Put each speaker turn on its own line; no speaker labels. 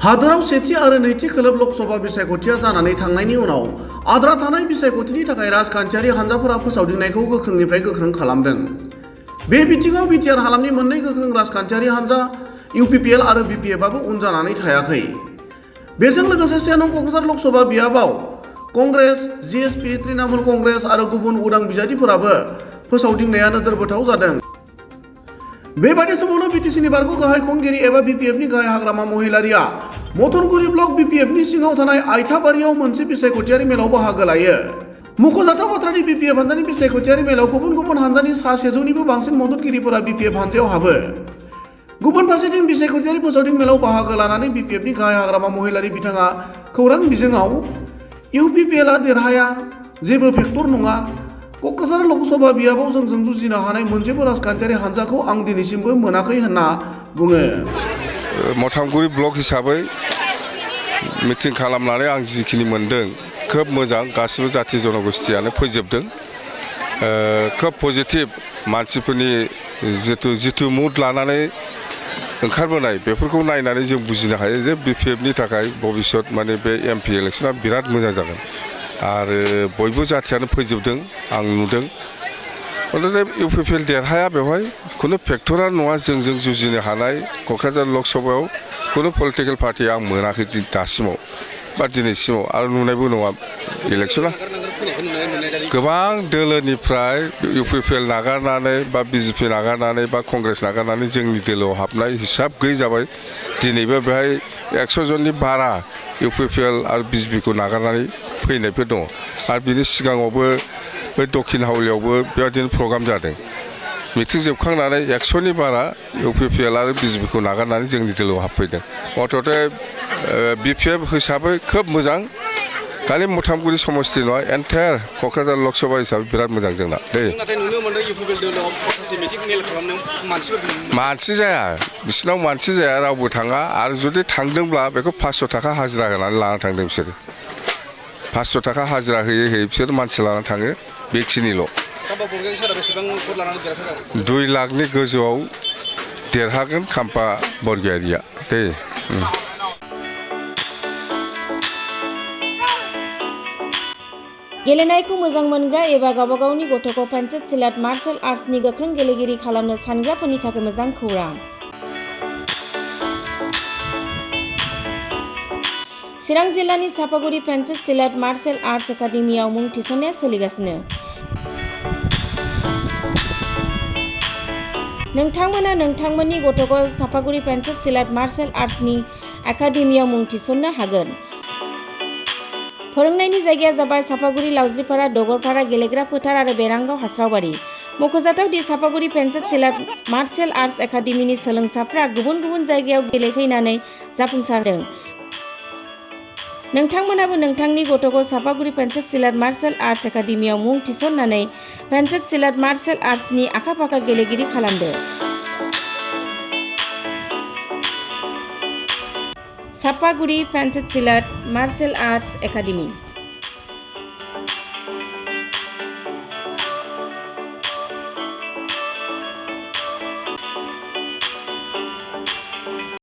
हादोराव सेथि आरो नैथि खोलोब लकसभा बिसायख'थिया जानानै थांनायनि उनाव आद्रा थानाय बिसायख'थिनि थाखाय राजखान्थियारि हान्जाफोरा फोसावदिंनायखौ गोख्रोंनिफ्राय गोख्रों खालामदों। बे बिथिङाव बिटिआर हालामनि मोननै गोख्रों राजखान्थियारि हान्जा इउपिपिएल आरो बिपिएफआबो उन जानानै थायाखै। बेजों लोगोसे 1 नं क'क्राझार लकसभा बियाबाव कंग्रेस, जिएसपि, तृणमूल कंग्रेस आरो गुबुन उदां बिजाथिफोराबो फोसावदिंनाया नोजोरबोथाव जादों। बेबादि समावनो बिटिसिनि बारग' गाहाय खुंगिरि एबा बिपिएफनि गाहाय हाग्रामा महिलारिया मथनगुरि ब्लक बिपिएफनि सिङाव थानाय आइथाबारियाव मोनसे बिसायख'थियारि मेलाव बाहागो लायो। मख'जाथाव बाथ्रानि बिपिएफ हान्जानि बिसायख'थियारि मेलाव गुबुन गुबुन हान्जानि सा 100निबो बांसिन मददगिरिफोरा बिपिएफ हान्जायाव हाबो। गुबुन फारसेथिं बिसायख'थियारि फोसावदिं मेलाव बाहागो लानानै बिपिएफनि गाहाय हाग्रामा महिलारि बिथाङा खौरां बिजोङाव इउपिपिएलआ देरहाया, जेबो फेक्टर नङा, क'क्राझार लकसभा बियाबाव जोंजों जुजिनो हानाय मोनसेबो राजखान्थियारि हान्जाखौ आं दिनैसिमबो मोनाखै होनना बुङो।
मथामगुरि ब्लक हिसाबै मिटिं खालामनानै आं जिखिनि मोनदों खोब मोजां, गासिबो जाथि जनगोष्ठियानो फैजोबदों। खोब पजिटिभ मानसिफोरनि जिथु मुड लानानै ओंखारबोनाय बेफोरखौ नायनानै जों बुजिनो हायो जे बिपिएफनि थाखाय भबिष्यत माने बे एमपि इलेक्सना बिराद मोजां जागोन आरो बयबो जाथियानो फैजोबदों, आं नुदों। इउपिपिएल देरहाया बेवहाय खुनु फेक्टरा नङा। जोंजों जुजिनो हानाय क'क्राझार लकसभायाव खुनु पलिटिकेल पार्टि आं मोनाखै दासिमाव बा दिनैसिमाव, आरो नुनायबो नङा। इलेक्सना गोबां दोलोनिफ्राय इउपिपिएल नागारनानै बा बिजेपि नागारनानै बा कंग्रेस नागारनानै जोंनि दोलोआव हाबनाय हिसाब गैयै जाबाय। दिनैबो बेहाय 100 जननि बारा इउपिपिएल आरो बिजेपिखौ नागारनानै फैनायफोर दङ। आरो बिनि सिगाङावबो बै दक्षिण हावलियावबो बेबायदिनो प्रग्राम जादों। मिटिं जोबखांनानै 100नि बारा इउपिपिएल आरो बिजेपिखौ नागारनानै जोंनि दोलोआव हाबफैदों। मथथे बिपिएफ हिसाबै खोब मोजां। खालि मथामगुरि समस्ति नङा, एन्टायार क'क्राझार लकसभा हिसाबै बिराद मोजां जोंना दै। मानसि जाया, बिसिनाव मानसि जाया, रावबो थाङा। आरो जुदि थांदोंब्ला बेखौ 500 थाखा हाजिरा होनानै लाना थांदों बिसोरो। 500 थाखा हाजिरा होयै होयै बिसोर मानसि लाना थाङो, बेखिनिल'। 2 लाखनि गोजौआव देरहागोन खाम्फा बरगयारिया दै।
गेलेनायखौ मोजां मोनग्रा एबा गावबा गावनि गथ'खौ पेन्सिल सिलाट मार्शल आर्ट्सनि गोख्रों गेलेगिरि खालामनो सानग्राफोरनि थाखाय मोजां खौरां। चिरां जिल्लानि सापागुरि पेन्सिल सिलाट मार्शल आर्ट्स एकाडेमियाव मुं थिसननाया सोलिगासिनो। नोंथांमोना नोंथांमोननि गथ'खौ सापागुरि पेन्सिल सिलाट मार्शल आर्ट्सनि एकाडेमियाव मुं थिसननो हागोन। फोरोंनायनि जायगाया जाबाय सापागुरि लावज्रिपारा दगरपारा गेलेग्रा फोथार आरो बेरांगाव हास्रावबारि। मख'जाथाव दि सापागुरि पेन्सिल सिलाट मार्शल आर्ट्स एकाडेमिनि सोलोंसाफ्रा गुबुन गुबुन जायगायाव गेलेहैनानै जाफुंसारदों। नोंथांमोनाबो नोंथांनि गथ'खौ सापागुरि पेन्सिल सिलाट मार्शल आर्ट्स एकाडेमियाव मुं थिसननानै पेन्सिल सिलाट मार्शल आर्ट्सनि आखा-फाखा गेलेगिरि खालामदो। Sapaguri pencil सिलाट martial arts academy.